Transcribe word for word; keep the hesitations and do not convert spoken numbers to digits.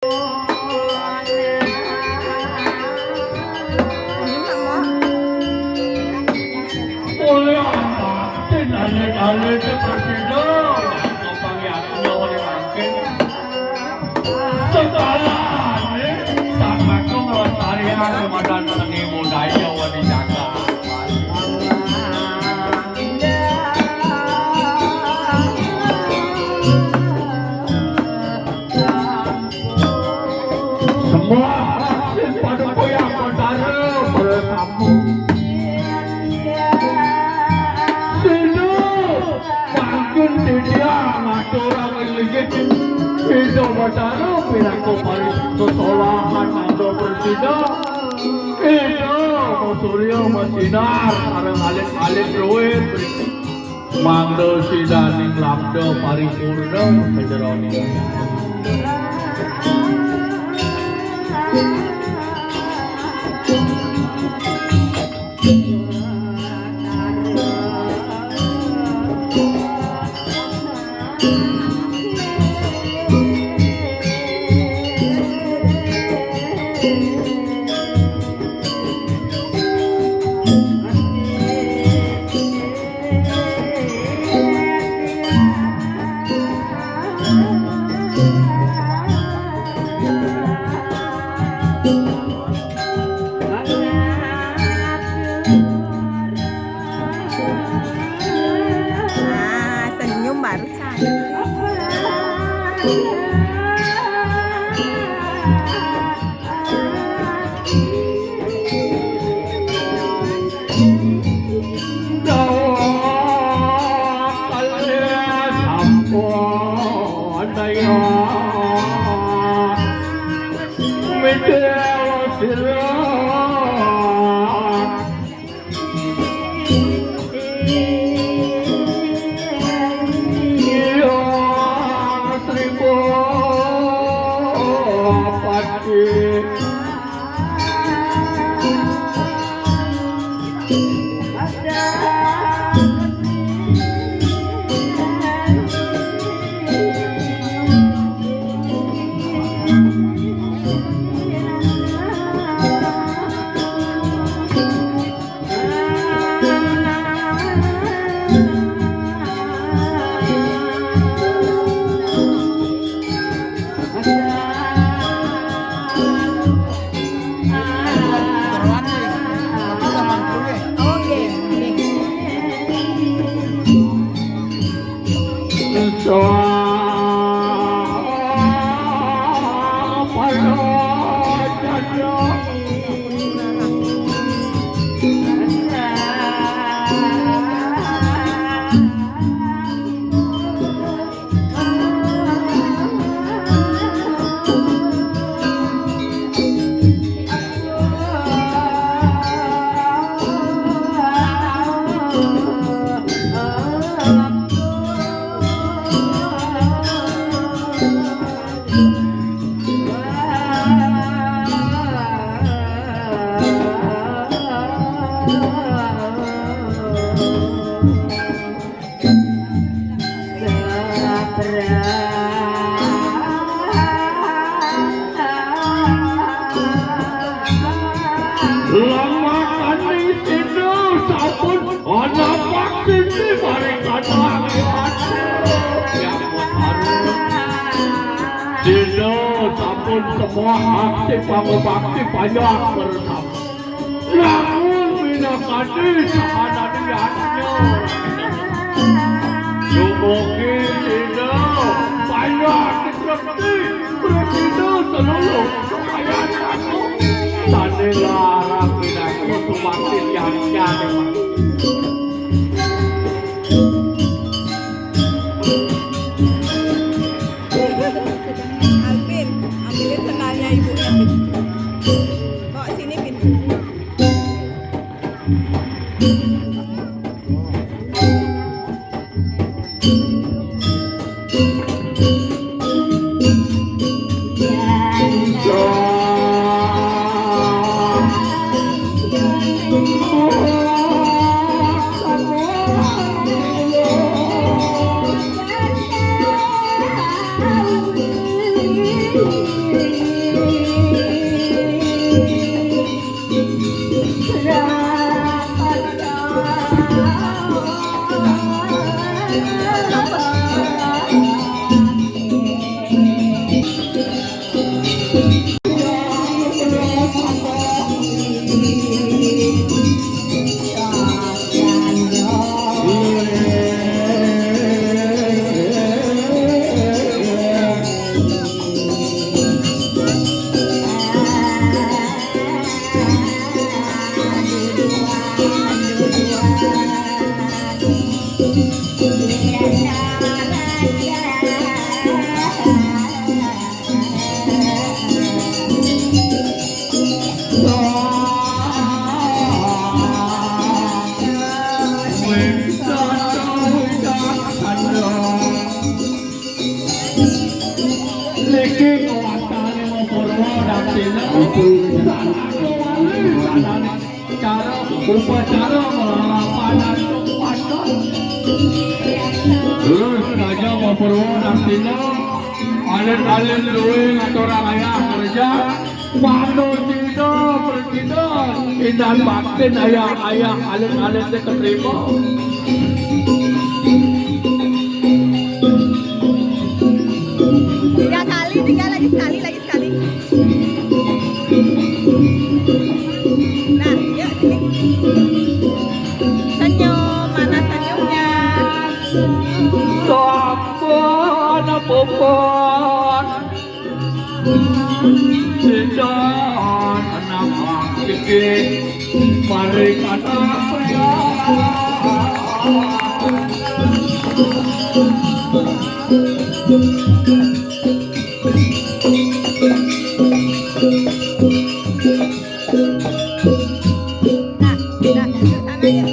Oleh apa? Tidak ada-ada seperti itu. Apa yang oleh makin? Segalane tak aku nglestariake madan seni budaya wani jagat. Semua sing padha koyang Batara bersama. Sida mangkin titiang ngaturang linggih. Ida Batara pinaka paring sesolahan angga presida. Ida Surya masinar sareng alit-alit luwih. Mangda sidaning labda paripurna sajeroning. Ah, senyum baru cantik. Lamakane Sina sampun ana bakti maring Kadang. Sina sampun semua aksi pangubakti panjang bersama. Lamun minakadi sakanane yadnya. Dumugi Sina panjang ditrepti. Prasida seluruh kekayaan aku. Sane larang pinaka sumakti tiang-tiang. Alvin, ambilin sendalnya ibunya, Vin. Bawa sini, Vin. Cara upacara nglarapanan wadon. Terus raja mau purwa dastina, alin-alin luwih ngaturang ayah kerja, pano sida prasida, indan baktin ayah-ayah, alin-alin sing katrima. Tiga kali, tiga lagi sekali, lagi sekali. Nah, yuk sini. Senyum, mana senyumnya? Sampun puput. Sida anak iki mari kata pria. Nah, nah, yuk sana yuk.